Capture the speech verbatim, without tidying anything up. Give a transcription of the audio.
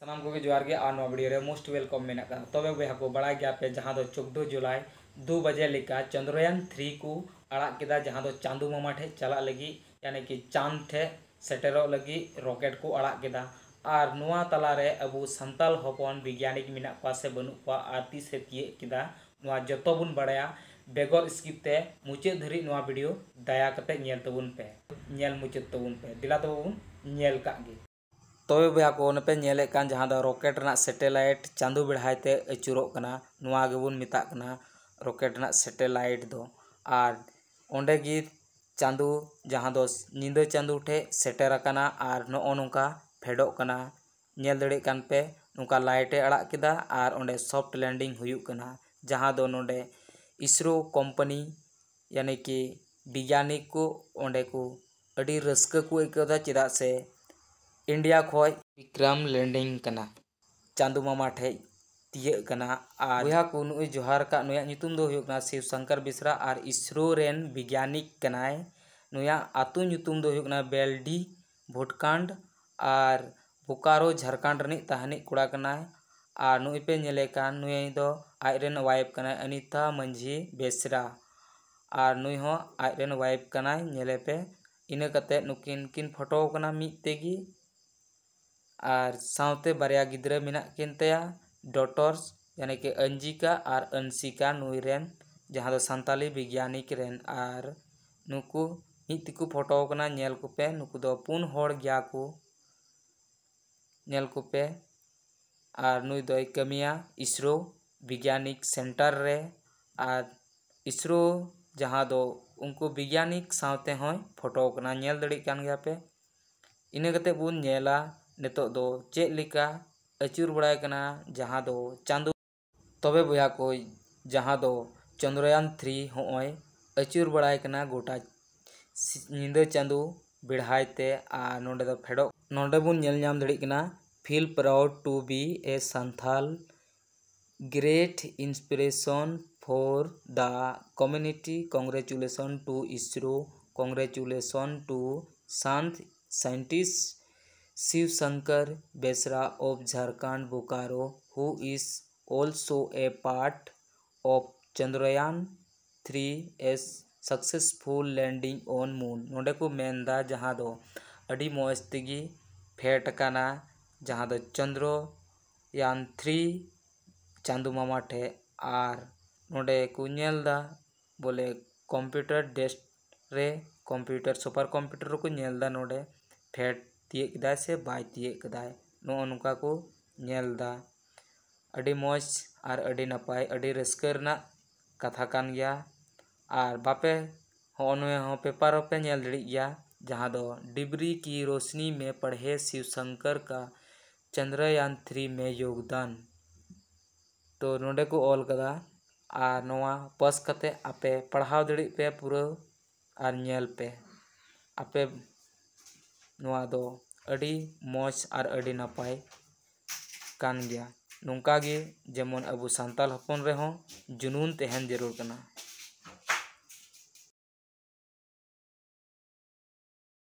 ᱥᱟᱱᱟᱢ ᱠᱚᱜᱮ ᱡᱚᱦᱟᱨ ᱜᱮ ᱟᱨ ᱱᱚᱣᱟ ᱵᱷᱤᱰᱤᱭᱳ ᱨᱮ most welcome ᱢᱮᱱᱟᱜ ᱠᱟᱫᱟ᱾ ᱛᱚᱵᱮ ᱵᱚᱭᱦᱟ ᱠᱚ, ᱵᱟᱲᱟᱭ ᱜᱮᱭᱟ ᱯᱮ ᱡᱟᱦᱟᱸ ᱫᱚ ᱪᱳᱫᱽᱫᱳ ᱡᱩᱞᱟᱭ ᱫᱩ ᱵᱟᱡᱮ ᱞᱮᱠᱟ ᱪᱚᱱᱫᱨᱚᱭᱟᱱ ᱛᱷᱨᱤ ᱠᱚ ᱟᱲᱟᱜ ᱠᱮᱫᱟ, ᱡᱟᱦᱟᱸ ᱫᱚ ᱪᱟᱸᱫᱩ ᱢᱟᱢᱟ ᱴᱷᱮᱡ ᱪᱟᱞᱟᱜ ᱞᱟᱹᱜᱤᱫ, ᱭᱟᱱᱤ ᱠᱤ ᱪᱟᱸᱫ ᱴᱷᱮᱡ ᱥᱮᱴᱮᱨᱚᱜ ᱞᱟᱹᱜᱤᱫ ᱨᱚᱠᱮᱴ ᱠᱚ ᱟᱲᱟᱜ ᱠᱮᱫᱟ᱾ ᱟᱨ ᱱᱚᱣᱟ ᱛᱟᱞᱟᱨᱮ ᱟᱵᱚ ᱥᱟᱱᱛᱟᱞ ᱦᱚᱯᱚᱱ ᱵᱤᱜᱽᱭᱟᱱᱤᱠ ᱢᱮᱱᱟᱜ ᱠᱚᱣᱟ ᱥᱮ ᱵᱟᱹᱱᱩᱜ ᱠᱚᱣᱟ ᱟᱨ ᱛᱤᱥᱮ ᱛᱤᱭᱟᱹᱜ ᱠᱮᱫᱟ, ᱱᱚᱣᱟ ᱡᱚᱛᱚ ᱵᱚᱱ ᱵᱟᱲᱟᱭᱟ᱾ ᱵᱮᱜᱚᱨ skip ᱛᱮ ᱢᱩᱪᱟᱹᱫ ᱫᱷᱟᱹᱨᱤᱡ ᱱᱚᱣᱟ ᱵᱷᱤᱰᱤᱭᱳ ᱫᱟᱭᱟ ᱠᱟᱛᱮ ᱧᱮᱞ ᱛᱟᱵᱚᱱ ᱯᱮ, ᱧᱮᱞ ᱢᱩᱪᱟᱹᱫ ᱛᱟᱵᱚᱱ ᱯᱮ᱾ ᱫᱮᱞᱟ ᱛᱚᱵᱮ ᱵᱚᱱ ᱧᱮᱞ ᱠᱟᱜ ᱜᱮ᱾ ᱛᱚᱵᱮ ᱵᱚᱭᱦᱟ ᱠᱚ, ᱚᱱᱮ ᱯᱮ ᱧᱮᱞᱮᱫ ᱠᱟᱱ ᱡᱟᱦᱟᱸ ᱫᱚ ᱨᱚᱠᱮᱴ ᱨᱮᱱᱟᱜ ᱥᱮᱴᱮᱞᱟᱭᱤᱴ ᱪᱟᱸᱫᱚ ᱵᱮᱲᱦᱟᱭ ᱛᱮ ᱟᱹᱪᱩᱨᱚᱜ ᱠᱟᱱᱟ, ᱱᱚᱣᱟ ᱜᱮᱵᱚᱱ ᱢᱮᱛᱟᱜ ᱠᱟᱱᱟ ᱨᱚᱠᱮᱴ ᱨᱮᱱᱟᱜ ᱥᱮᱴᱮᱞᱟᱭᱤᱴ ᱫᱚ᱾ ᱟᱨ ᱚᱸᱰᱮ ᱜᱮ ᱪᱟᱸᱫᱚ ᱡᱟᱦᱟᱸ ᱫᱚ ᱧᱤᱫᱟᱹ ᱪᱟᱸᱫᱚ ᱴᱷᱮᱡ ᱥᱮᱴᱮᱨ ᱟᱠᱟᱱᱟ ᱟᱨ ᱱᱚᱜᱼᱚ ᱱᱚᱝᱠᱟ ᱯᱷᱮᱰᱚᱜ ᱠᱟᱱᱟ᱾ ᱧᱮᱞ ᱫᱟᱲᱮᱭᱟᱜ ᱠᱟᱱ ᱯᱮ, ᱱᱚᱝᱠᱟ ᱞᱟᱭᱤᱴ ᱮ ᱟᱲᱟᱜ ᱠᱮᱫᱟ ᱟᱨ ᱚᱸᱰᱮ soft landing ᱦᱩᱭᱩᱜ ᱠᱟᱱᱟ, ᱡᱟᱦᱟᱸ ᱫᱚ ᱱᱚᱰᱮ ᱤᱥᱨᱳ ᱠᱳᱢᱯᱟᱱᱤ ᱭᱟᱱᱤ ᱠᱤ ᱵᱤᱜᱽᱭᱟᱱᱤᱠ ᱠᱚ ᱚᱸᱰᱮ ᱠᱚ ᱟᱹᱰᱤ ᱨᱟᱹᱥᱠᱟᱹ ᱠᱚ ᱟᱹᱭᱠᱟᱹᱣ ᱮᱫᱟ, ᱪᱮᱫᱟᱜ ᱥᱮ ᱤᱱᱰᱤᱭᱟ ᱠᱷᱚᱡ ᱵᱤᱠᱨᱚᱢ ᱞᱮᱱᱰᱤᱝ ᱠᱟᱱᱟ, ᱪᱟᱸᱫᱩ ᱢᱟᱢᱟ ᱴᱷᱮᱡ ᱛᱤᱭᱟᱹᱜ ᱠᱟᱱᱟ᱾ ᱟᱨ ᱵᱚᱭᱦᱟ ᱠᱚ, ᱱᱩᱭ ᱡᱚᱦᱟᱨ ᱠᱟᱜ ᱱᱩᱭᱟᱜ ᱧᱩᱛᱩᱢ ᱫᱚ ᱦᱩᱭᱩᱜ ᱠᱟᱱᱟ ᱥᱤᱵ ᱥᱚᱝᱠᱚᱨ ᱵᱮᱥᱨᱟ ᱟᱨ ᱤᱥᱨᱳ ᱨᱮᱱ ᱵᱤᱜᱽᱭᱟᱱᱤᱠ ᱠᱟᱱᱟᱭ᱾ ᱱᱩᱭᱟᱜ ᱟᱹᱛᱩ ᱧᱩᱛᱩᱢ ᱫᱚ ᱦᱩᱭᱩᱜ ᱠᱟᱱᱟ ᱵᱮᱞᱰᱤ, ᱵᱷᱩᱴᱠᱟᱱᱰ ᱟᱨ ᱵᱳᱠᱟᱨᱳ, ᱡᱷᱟᱲᱠᱷᱚᱸᱰ ᱨᱤᱱᱤᱡ ᱛᱟᱦᱮᱱᱤᱡ ᱠᱚᱲᱟ ᱠᱟᱱᱟᱭ᱾ ᱟᱨ ᱱᱩᱭ ᱯᱮ ᱧᱮᱞᱮ ᱠᱟᱱ, ᱱᱩᱭ ᱫᱚ ᱟᱡ ᱨᱮᱱ ᱣᱟᱭᱤᱯ ᱠᱟᱱᱟᱭ ᱚᱱᱤᱛᱟ ᱢᱟᱹᱡᱷᱤ ᱵᱮᱥᱨᱟ᱾ ᱟᱨ ᱱᱩᱭ ᱦᱚᱸ ᱟᱡ ᱨᱮᱱ ᱣᱟᱭᱤᱯ ᱠᱟᱱᱟᱭ, ᱧᱮᱞᱮ ᱯᱮ᱾ ᱤᱱᱟᱹ ᱠᱟᱛᱮ ᱱᱩᱠᱤᱱ ᱠᱤᱱ ᱯᱷᱳᱴᱳ ᱠᱟᱱᱟ ᱢᱤᱫ ᱛᱮᱜᱮ᱾ ᱟᱨ ᱥᱟᱶᱛᱮ ᱵᱟᱨᱭᱟ ᱜᱤᱫᱽᱨᱟᱹ ᱢᱮᱱᱟᱜ ᱠᱤᱱ ᱛᱟᱭᱟ, ᱰᱚᱴᱚᱨᱥ, ᱭᱟᱱᱤ ᱠᱤ ᱟᱱᱡᱤᱠᱟ ᱟᱨ ᱟᱱᱥᱤᱠᱟ, ᱱᱩᱭ ᱨᱮᱱ ᱡᱟᱦᱟᱸ ᱫᱚ ᱥᱟᱱᱛᱟᱞᱤ ᱵᱤᱜᱽᱭᱟᱱᱤᱠ ᱨᱮᱱ᱾ ᱟᱨ ᱱᱩᱠᱩ ᱢᱤᱫ ᱛᱮᱠᱚ ᱯᱷᱳᱴᱳ ᱠᱟᱱᱟ, ᱧᱮᱞ ᱠᱚᱯᱮ, ᱱᱩᱠᱩ ᱫᱚ ᱯᱩᱱ ᱦᱚᱲ ᱜᱮᱭᱟ ᱠᱚ, ᱧᱮᱞ ᱠᱚᱯᱮ᱾ ᱟᱨ ᱱᱩᱭ ᱫᱚᱭ ᱠᱟᱹᱢᱤᱭᱟ ᱤᱥᱨᱳ ᱵᱤᱜᱽᱭᱟᱱᱤᱠ ᱥᱮᱱᱴᱟᱨ ᱨᱮ᱾ ᱟᱨ ᱤᱥᱨᱳ ᱡᱟᱦᱟᱸ ᱫᱚ ᱩᱱᱠᱩ ᱵᱤᱜᱽᱭᱟᱱᱤᱠ ᱥᱟᱶᱛᱮ ᱦᱚᱸᱭ ᱯᱷᱳᱴᱳ ᱠᱟᱱᱟ, ᱧᱮᱞ ᱫᱟᱲᱮᱭᱟᱜ ᱠᱟᱱ ᱜᱮᱭᱟ ᱯᱮ᱾ ᱤᱱᱟᱹ ᱠᱟᱛᱮ ᱵᱚᱱ ᱧᱮᱞᱟ ᱱᱤᱛᱚᱜ ᱫᱚ ᱪᱮᱫ ᱞᱮᱠᱟ ᱟᱹᱪᱩᱨ ᱵᱟᱲᱟᱭ ᱠᱟᱱᱟ ᱡᱟᱦᱟᱸ ᱫᱚ ᱪᱟᱸᱫᱚ᱾ ᱛᱚᱵᱮ ᱵᱚᱭᱦᱟ ᱠᱚ, ᱡᱟᱦᱟᱸ ᱫᱚ ᱪᱚᱱᱫᱨᱚᱭᱟᱱ ᱛᱷᱨᱤ ᱦᱚᱸᱜᱼᱚᱭ ᱟᱹᱪᱩᱨ ᱵᱟᱲᱟᱭ ᱠᱟᱱᱟ ᱜᱚᱴᱟ ᱥᱤ-, ᱧᱤᱫᱟᱹ ᱪᱟᱸᱫᱚ ᱵᱮᱲᱦᱟᱭ ᱛᱮ᱾ ᱟᱨ ᱱᱚᱰᱮ ᱫᱚ ᱯᱷᱮᱰᱚᱜ, ᱱᱚᱰᱮ ᱵᱚᱱ ᱧᱮᱞ ᱧᱟᱢ ᱫᱟᱲᱮᱭᱟᱜ ᱠᱟᱱᱟ, feel proud to be a Santhal, great inspiration for the community, congratulation to ISRO, congratulation to science scientists, Shiv Shankar Beshra of Jharkhand, Bokaro, who is also a part of Chandrayaan three, a successful landing on moon. ᱱᱚᱰᱮ ᱠᱚ ᱢᱮᱱᱫᱟ ᱡᱟᱦᱟᱸ ᱫᱚ ᱟᱹᱰᱤ ᱢᱚᱡᱽ ᱛᱮᱜᱮ ᱯᱷᱮᱰ ᱟᱠᱟᱱᱟ, ᱡᱟᱦᱟᱸ ᱫᱚ ᱪᱚᱱᱫᱨᱚᱭᱟᱱ ᱛᱷᱨᱤ ᱪᱟᱸᱫᱳ ᱢᱟᱢᱟ ᱴᱷᱮᱡ᱾ ᱟᱨ ᱱᱚᱰᱮ ᱠᱚ ᱧᱮᱞ ᱫᱟ ᱵᱚᱞᱮ ᱠᱚᱢᱯᱤᱭᱩᱴᱟᱨ ᱰᱮᱥᱠ ᱨᱮ ᱠᱚᱢᱯᱤᱭᱩᱴᱟᱨ, ᱥᱩᱯᱟᱨ ᱠᱚᱢᱯᱤᱭᱩᱴᱟᱨ ᱨᱮᱠᱚ ᱧᱮᱞ ᱫᱟ ᱱᱚᱰᱮ ᱯᱷᱮᱰ ᱛᱤᱭᱟᱹᱜ ᱠᱮᱫᱟᱭ ᱥᱮ ᱵᱟᱭ ᱛᱤᱭᱟᱹᱜ ᱠᱮᱫᱟᱭ, ᱱᱚᱜᱼᱚ ᱱᱚᱝᱠᱟ ᱠᱚ ᱧᱮᱞ ᱫᱟ᱾ ᱟᱹᱰᱤ ᱢᱚᱡᱽ ᱟᱨ ᱟᱹᱰᱤ ᱱᱟᱯᱟᱭ, ᱟᱹᱰᱤ ᱨᱟᱹᱥᱠᱟᱹ ᱨᱮᱱᱟᱜ ᱠᱟᱛᱷᱟ ᱠᱟᱱ ᱜᱮᱭᱟ᱾ ᱟᱨ ᱵᱟᱯᱮ, ᱦᱚᱸᱜᱼᱚ ᱱᱚᱣᱟ ᱦᱚᱸ ᱯᱮᱯᱟᱨ ᱦᱚᱸᱯᱮ ᱧᱮᱞ ᱫᱟᱲᱮᱜ ᱜᱮᱭᱟ, ᱡᱟᱦᱟᱸ ᱫᱚ ᱰᱤᱵᱨᱤ ᱠᱤ ᱨᱳᱥᱱᱤ ᱢᱮ ᱯᱟᱲᱦᱮ ᱥᱤᱵ ᱥᱚᱝᱠᱚᱨ ᱠᱟ ᱪᱚᱱᱫᱨᱟᱭᱟᱱ ᱛᱷᱨᱤ ᱢᱮ ᱭᱳᱜᱽᱫᱟᱱ᱾ ᱛᱚ ᱱᱚᱰᱮ ᱠᱚ ᱚᱞ ᱠᱟᱫᱟ, ᱟᱨ ᱱᱚᱣᱟ ᱯᱟᱥ ᱠᱟᱛᱮ ᱟᱯᱮ ᱯᱟᱲᱦᱟᱣ ᱫᱟᱲᱮᱜ ᱯᱮ ᱯᱩᱨᱟᱹ, ᱟᱨ ᱧᱮᱞ ᱯᱮ ᱟᱯᱮ, ᱱᱚᱣᱟ ᱫᱚ ᱟᱹᱰᱤ ᱢᱚᱡᱽ ᱟᱨ ᱟᱹᱰᱤ ᱱᱟᱯᱟᱭ ᱠᱟᱱ ᱜᱮᱭᱟ᱾ ᱱᱚᱝᱠᱟ ᱜᱮ ᱡᱮᱢᱚᱱ ᱟᱵᱚ ᱥᱟᱱᱛᱟᱲ ᱦᱚᱯᱚᱱ ᱨᱮᱦᱚᱸ ᱡᱩᱱᱩᱱ ᱛᱟᱦᱮᱱ ᱡᱟᱹᱨᱩᱲ ᱠᱟᱱᱟ᱾